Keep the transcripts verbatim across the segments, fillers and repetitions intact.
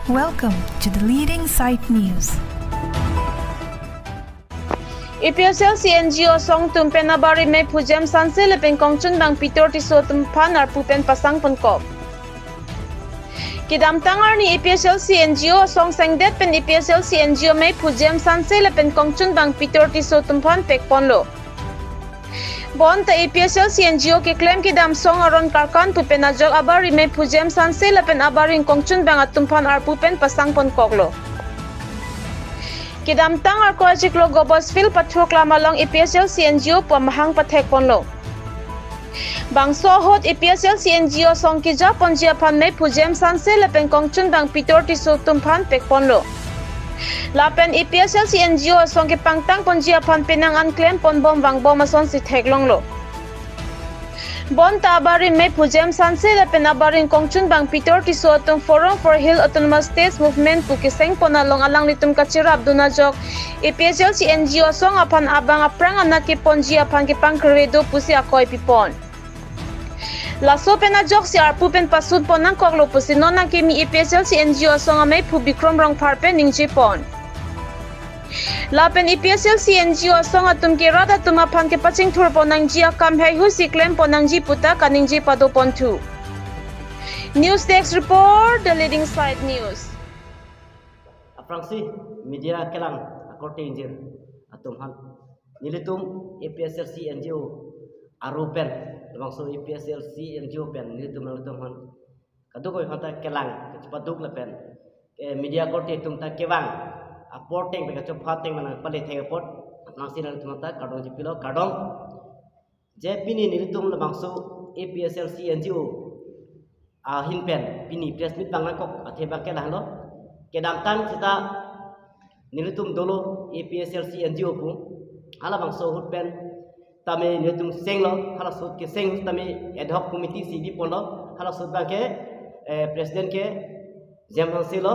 Welcome to the leading site news. A P H L C N G O asong atum pen abari meiphu James Hanse lapen kongchunbang Peter Tisso atum aphan arpu pen pasang ponkok. Kedamtang arni A P H L C N G O asong sengdet pen A P H L C N G O meiphu James Hanse lapen kongchunbang Peter Tisso atum aphan pekponlo. Bonta A P H L C N G O keklem kedam asong aron karkan pu pen ajok abari meiphu James Hanse lapen abari kongchunbang atum aphan arpu pen pasang ponkoklo. Kedamtang Arko achiklo Gobos Field pathurklam along A P H L C N G O pu amahang pathekponlo. Bangso ahut A P H L C N G O asong keja ponji aphan meiphu James Hanse lapen kongchunbang Peter Tisso atum aphan pekponlo. Lapen A P H L C N G O asong kepangtang ponji aphan penang an klem ponbom vangbom asonsi theklonglo. Bonta abari meiphu James Hanse lapen abari kongchunbang Peter Tisso atum Forum for Hill Autonomous States Movement pu keseng pon along alanglitum kacherapdun ajok A P H L C N G O asong aphan abang aphrang anak keponji aphan kepangkre do pusi akoi pipon. Laso pen ajoksi arpu pen pasun pon nangkoklo pusi non akimi A P H L C N G O asong ameiphu Bikrom Rongphar pen ningjepon. Lapen A P H L C N G O asong atum ke rat atum aphan kepachingthur pon nangji akam heihui si klem pon nangji puta kaningje pado ponthu. News Desk Report, The Leading Side News. Aphrangsi media kelang akorte ingjir atum aphan, nelitum A P H L C N G O aru pen, labangso A P H L C N G O pen nelitum nangtum aphan kadokave aphanta kelang kachepaduk lapen, eh, media korte atum ta kevang apor ateng pen kachopha ateng nangpale thek apot aphrangsi nangtum aphanta kardom chepilo, kardom. Je pini nelitum labangso A P H L C N G O ahin pen pini press meet bang nangkok athe abangke lahelo. Kedamtang seta nelitum dolo A P H L C N G O pu, halabangso ahut pen tame nelitum senglo, halaso ahut keseng tame ad hoc committee si biponlo, halaso ahut abangke, eh, president ke James Hanse lo,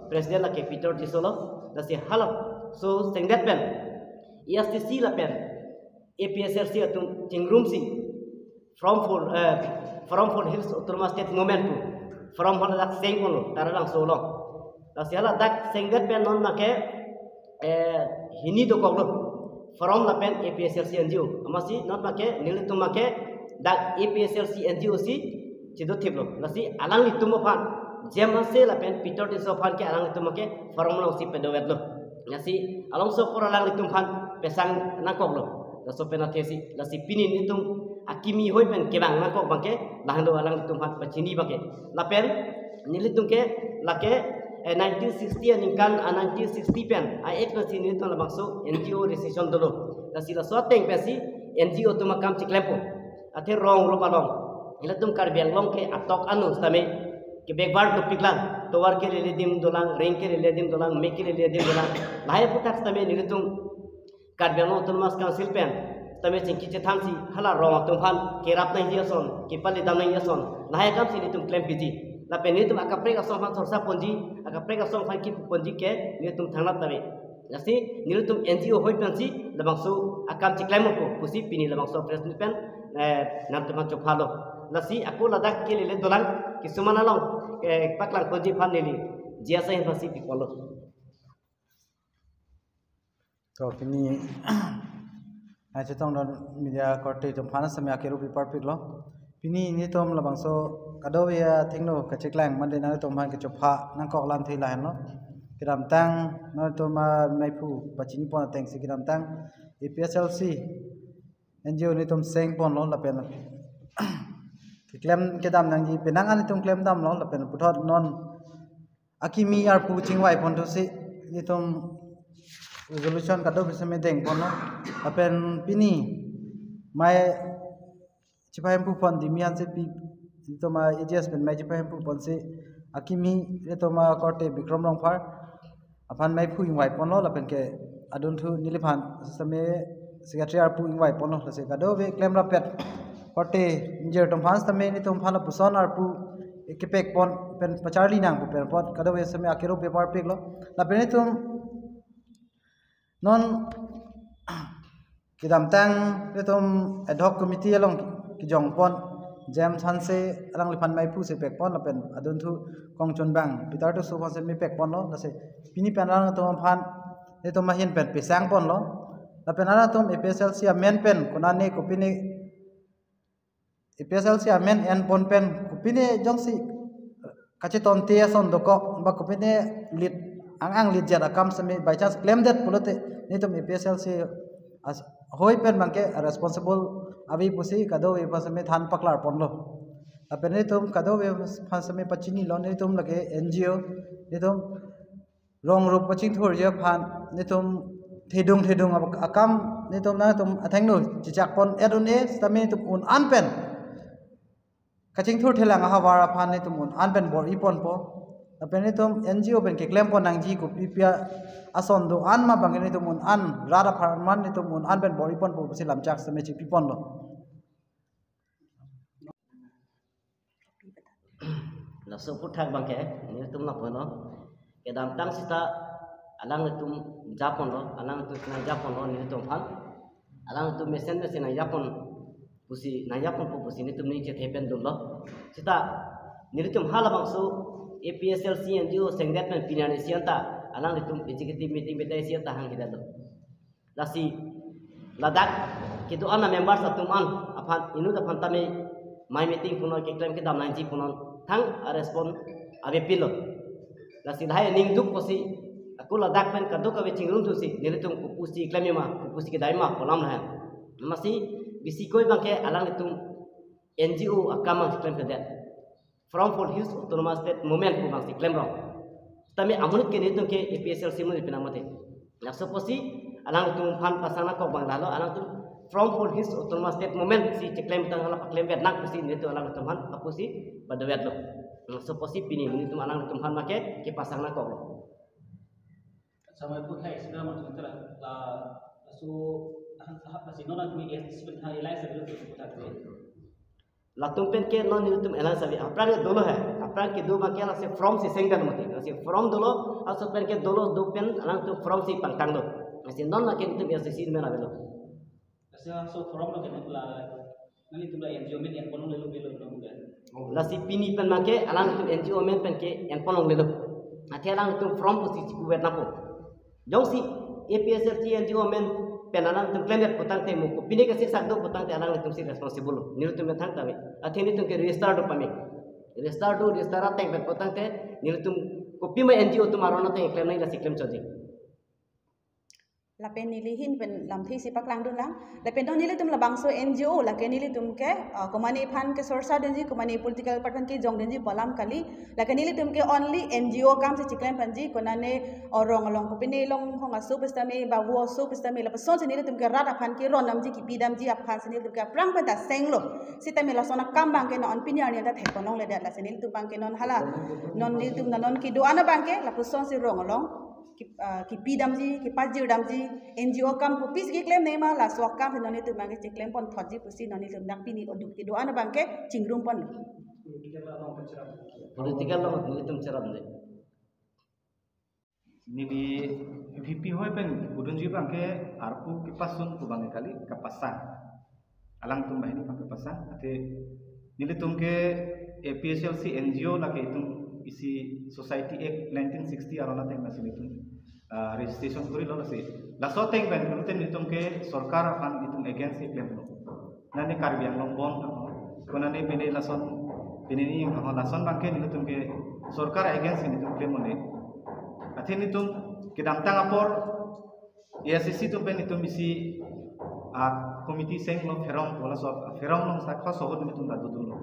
president lake Peter Tisso lo, lasi halaso sengdet pen A S D C lapen A P H L C atum chingrumsi Forum for, eh, Forum for Hills Autonomous State Movement pu forum haladak sengponlo, Taralangso along. Lasi haladak sengdet pen non abangke, eh, hini dokoklo, forum lapen A P H L C N G O. Amatsi non abangke nelitum abangke dak A P H L C N G O si chido thiplo. Lasi alanglitum aphan, James Hanse lapen Peter Tisso aphan ke alanglitum abangke forum alongsi pedovetlo. Lasi alongso apor alanglitum aphan pesang nangkoklo. Laso pen athesi, lasi pini nelitum akimi heihui pen kevang nangkok abangke, lahenlo alanglitum aphan pachini abangke. Lapen nelitum ke lake, eh, nineteen sixty aningkan, ah, nineteen sixty pen a-act pensi nelitum labangso N G O registration dolo. Lasi laso ateng pensi N G O atum akam chiklempo. Athe rong rup along, ilitum Karbi Anglong ke atok anu sitame ke backward dopiklang, tovar kelele adim dolang, reng kelele adim dolang, me kelele adim dolang. Lahai aphuthak sitame nelitum Karbi Anglong Autonomous Council pen sitame chingki chethansi hala rong atum aphan kerap nangji ason, kepale dam nangji ason, lahai akamsi nelitum klempiji. Lapen nelitum akaprek asong aphan chorcha ponji, akaprek asong aphan kipu ponji ke nelitum thangnat tame. Lasi nelitum N G O heihui pensi labangso akam chiklem nangpo pusi pini labangso press meet pen, eh, nangtum aphan chophalo. Lasi ako ladak kelele dolang, kisuman along, eh, paklang ponji aphan neli J S I aphansi piponlo. To pini nangchetongdun media korte atum aphan sitame akirup piparpiklo. Pini nelitum labangso kadokave athengno kacheklang mate nangtum aphan kachopha nangkok alamthe lahenlo. Kedamtang nangtum ameiphu pachini pon atengsi kedamtang A P H L C N G O nelitum sengponlo lapen keklem kedam nangji penang an nelitum klemdamlo lapen puthot non akimi arpu chingvai ponthusi nelitum resolution kadokave sitame dengponlo. Lapen pini mei chepahemphu pon Dimi Hansepi, nelitum a-A G S pen mei chepahemphu ponsi akimi nelitum akorte Bikrom Rongphar aphan meiphu ingvai ponlo lapen ke adunthu neliphan sitame secretary arpu ingvai ponlo, lasi kadokave klemrappet korte ingjir atum aphan sitame nelitum aphan lapuson arpu kepek pon pen pacharli nangpo pen apot kadokave sitame akirup piparpiklo. Lapen nelitum non kedamtang nelitum ad hoc committee along kejongpon James Hanse alangliphan mei pusi pekpon lapen adunthu Kongchunbang Peter Tisso aphansi mei pekponlo, lasi pini pen alangtum aphan netum ahin pen pesangponlo. Lapen alangtum A P H L C amen pen konane kopine, A P H L C amen enpon pen kopine jongsi kachetonte ason dokok ba kopine lit ang ang lit jat akam sitame by chance klemdet pulote netum A P H L C as hoi pen abangke responsible ave pusi kadokave aphan sitame than paklarponlo. Lapen netum kadokave aphan sitame pachinilo, netum lake N G O, netum rong rup kachingthurji aphan netum thedung thedung ab- akam netum nangtum athengno chechakpon et un-e sitame netum un-an pen kachingthur thelang ahavar aphan netum un-an pen bor-iponpo. Lapen netum N G O pen keklempon nangji kopi pi ason do-an ma abangke netum un-an rat apharman netum un-an pen bor-iponpo pusi lamchak sitame chipiponlo. Laso aphuthak abangke nelitum lapulo. Kedamtang sita alanglitum japonlo, alanglitum nangjaponlo nelitum aphan. Alanglitum mesen mesen nangjapon pusi, nangjaponpo pusi nelitum ning chethe pen dunlo. Sita nelitum halabangso A P H L C N G O sengdet pen pini arni isi anta alanglitum executive meeting betai isi anta hangkidetlo. Lasi ladak kedo-an a-members atum an aphan inut aphan tame mei meeting punon, keklem kedam nangji punon, thang a-response avepinlo. Lasi lahai aning duk pusi ako ladak pen kadokave chingrum thusi nelitum kopusi klemji ma, kopusi kedamji ma pu alam lahen. Amatsi bisi koi abangke alanglitum N G O akam abang klemkledet. Forum for Hills Autonomous State Movement pu abangsi klemrong. Tame amonit ke nelitum ke A P H L C amonit pinang mati. Laso pusi alangtum aphan pasang nangkok abang lalo, alangtum Forum for Hills Autonomous State Movement si cheklem tang hala paklem vet nang pusi nelitum alangtum aphan kapusi padovetlo. Laso pusi pini nelitum alangtum aphan make kepasang nangkoklo. Samai pu hai sida ma chuntra la laso han sahab la sino na kami S T C pen hai lai sa dulu pu ta. Latum pen ke non nelitum alliance ave, aphrang ke dolo hai, aphrang kedo abangke lasi forum si sengdet mati, lasi forum dolo, laso pen ke dolo do pen alangtum forum si pangtang do. Lasi non lake nelitum S T C amen avelo. Lasi laso forum lo ke nang la, nanglitum la N G O amen enpon longlelo pulo nang ke. Lasi pini pen abangke alangtum N G O amen pen ke enpon longlelo. Athe alangtum forum pusi chikuvet nangpo. Jongsi A P H L C N G O amen pen alangtum klemdet putangte mo kopine kasiksak do putangte alangtum si responsible lo. Nelitum pen thangta ave. Athe nelitum ke register do pame. Register do, register ateng pen putangte nelitum kopima N G O atum aron ateng klem nang lasi klem chotji. Lapen neli ahin pen lamthe isi paklang dunlang. Lapen non nelitum labangso N G O, lake nelitum ke, ah, komane aphan ke sorsa dunji, komane political party aphan kejong dunji pu alam kali. Lake nelitum ke only N G O akam si chiklem ponji, konane, oh, rong along kopine longhong aso pusitame, ba vo aso pusitame, lapusonsi nelitum ke rat aphan keron damji, kipi damji aphansi nelitum ke aphrang pen ta senglo. Sitame lason akam abangke non pini arni ta thekpon longledet, lasi nelitum abangke non hala, non nelitum non kedo-an abangke lapusonsi rong along kip-, ah, kipi damji, kipajir damji, N G O akam kopisi keklem nema, laso akam si non nelitum abangke chiklem pon thotji pusi non nelitum dak pini oduk kedo-an abangke chingrum ponlo. Political along nelitum cherapde. Neli V P hoi pen pudunji abangke arpu kepasun pu abangke kali, kepasang. Alangtum banghini abang kepasang, athe nelitum ke A P H L C N G O lake itum isi Society Act nineteen sixty aron ateng lasi nelitum, ah, registration korilo lasi. Laso ateng pen nelitum, nelitum ke sorkar aphan itum against si klemlo. Nane Karbi Anglong bon, konane pine lason, pine ni yang lason abangke nelitum ke sorkar against nelitum klem mone. Athe nelitum kedamtang apor A I C C atum pen itum isi, ah, committee senglo pherong, halaso pherong along sa khoso ahut itum ta dodunlo.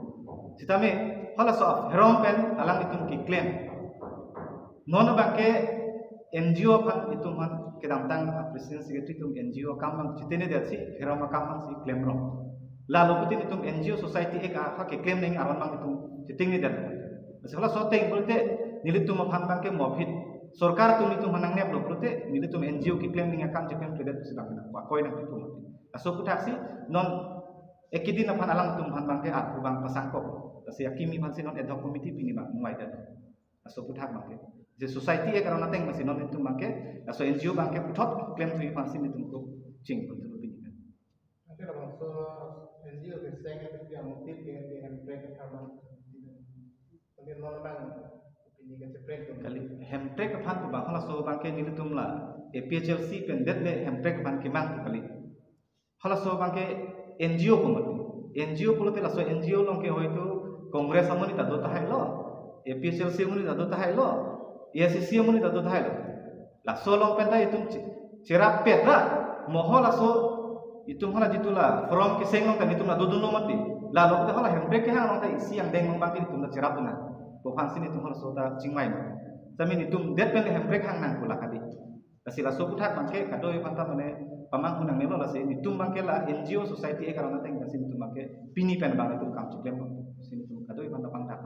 Sitame halaso pherong pen alanglitum keklem. Non abangke N G O aphan itum aphan kedamtang, ah, president secretary atum N G O akam abang chitengnedetsi pherong akam abangsi klemrong. Lalo putin itum N G O society act aphan keklem nangji aron abang itum chitengnedetlo. Lasi halaso ateng pulote nelitum aphan abangke mobit. Sorkar atum nelitum aphan nangneplo pulote nelitum N G O keklem nangji akam cheklemkledet pusi abang nang akoi nangpipo mati. Laso aphuthaksi non ekedin aphan alangtum aphan abangke arpu abang pasangkok. Lasi akimi aphansi non ad hoc committee pini abang mungvaidet. Laso aphuthaksi abangke je society act aron ateng masi non nelitum abangke, laso N G O abangke puthot klemthuji aphansi nelitum ko chingponthulu pini. Oke, labangso Jio ke seng ke dia motif ke ke hemprek ke karman. Kali non bang ini ke ceprek tu. Kali hemprek aphan pu bang halaso abang ke nelitum la A P H L C pen det le hemprek aphan kemang tu kali. Halaso abang ke N G O pu mati. N G O pulote laso N G O along ke hoitu Congress amonit ta do tahai lo, A P H L C amonit ta do tahai lo, A I C C amonit ta do tahai lo. Laso along pen ta itum che-, cherap pet ra, mo halaso itum hala jitu la forum keseng along ta itum la dodun lo mati. Lalo ta hala hemprek kehang along ta isi angdeng along abang ke itum la cherap dun nang. Pu aphan si itum halaso ta chingvai nang. Sami itum det pen hemprek hang nang pu la kali. Lasi laso aputhak abang ke kadokave aphan ta mane pamanghu nangnelo, lasi itum abang ke la N G O society e karona ateng, lasi itum abang ke pini pen abang itum kam chiklem, lasi itum kadokave aphan ta pangthak.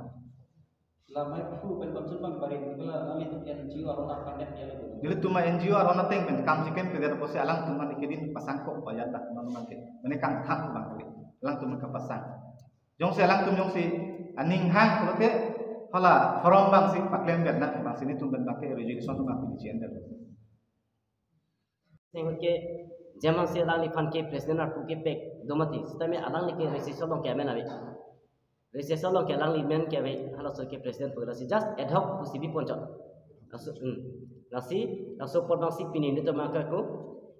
La maiphu pen konsum bang parin, kala nanglitum N G O aron aphan det ya lo. Nelitum N G O aron ateng pen kam chiklem ke der apotsi alangtum mane keding pasang kok payan dak non abang ke. Mane kangthang abang kali. Alangtum kapasang. Jongsi alangtum jongsi aning hang pulote hala forum abang si paklem ber nang abang si itum pen abang ke resolution abang pini chien der. Neng ke jaman si alangliphan ke president arpu kepek do mati. Sitame alangli ke resolution along ke amen ave. Resolution along ke alangli amen ke ave, halaso ke president pu lasi just ad hoc pusi bi ponchot. Laso, hmm. Lasi, laso apot abang si pini nelitum abang ke ko,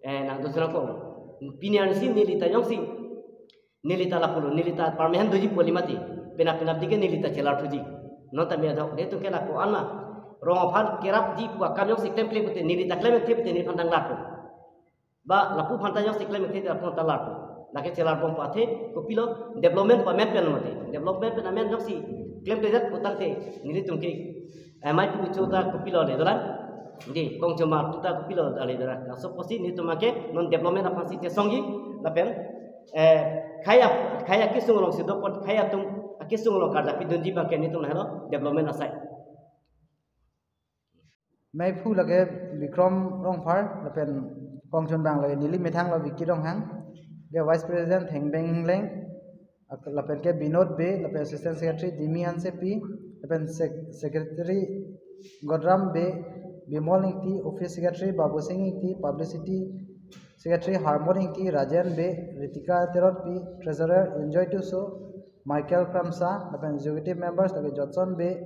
eh, nangdun serang ko. Pini arni si neli ta jongsi neli ta lapulo, neli ta permanent doji pu kali mati. Penap penap dike neli ta chelar thuji. Non ta mi ad hoc, nelitum ke la ko-an ma. Rong aphan kerapji pu akam jongsi klemkle pute, neli ta klem-ik the pute neliphan ta larpo. Ba lapu aphan ta jongsi klem-ik the lapu ta larpo. Lake chelar bom pu athe, kopilo development pu amen pen mati. Development pen amen jongsi klemkle det pu tangte, nelitum ke, eh, maiphu kecho ta kopilo le dolang. Di, kongchomar tu ta kopilo le dolang. Laso apotsi nelitum abang ke non development aphan si chesongji lapen, eh, khei a, khei akesung along si do apot khei atum akesung along karjap pidunji abang ke nelitum lahelo development asai. Maiphu lake Bikram Rongphar, lapen kongchon abang lake neli methang lo Vicky Ronghang, ke Vice President Thengbeng Engleng, ak-, lapen ke Binod Bey, lapen Assistant Secretary Dimi Hansepi, lapen Sec-, Secretary Godram Bey, Bimol Ingti, Office Secretary Babu Sing Ingti, Publicity Secretary Harmon Ingti, Rajen Bey, Ritika Teronpi, Treasurer Enjoy Tisso, Michael Kramsa, lapen Executive Members lake Johnson Bey,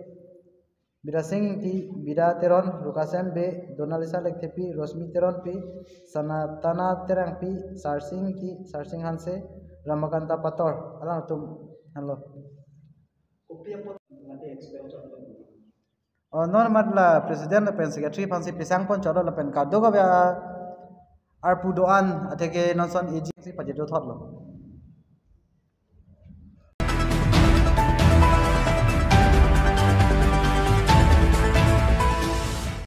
Bida Sing Ingti, Bida Teron, Rukasen Bey, Donalisa Lekthepi, Rosmi Teronpi, Sanatana Terangpi, Sarsing Ingti, Sarsing Hanse, Ramakanta Pator, alangtum henlo. O, non amat la President lapen Secretary aphan si pisang ponchotlo lapen kadokave arpu do-an atheke non ason A G si pajirdo thotlo.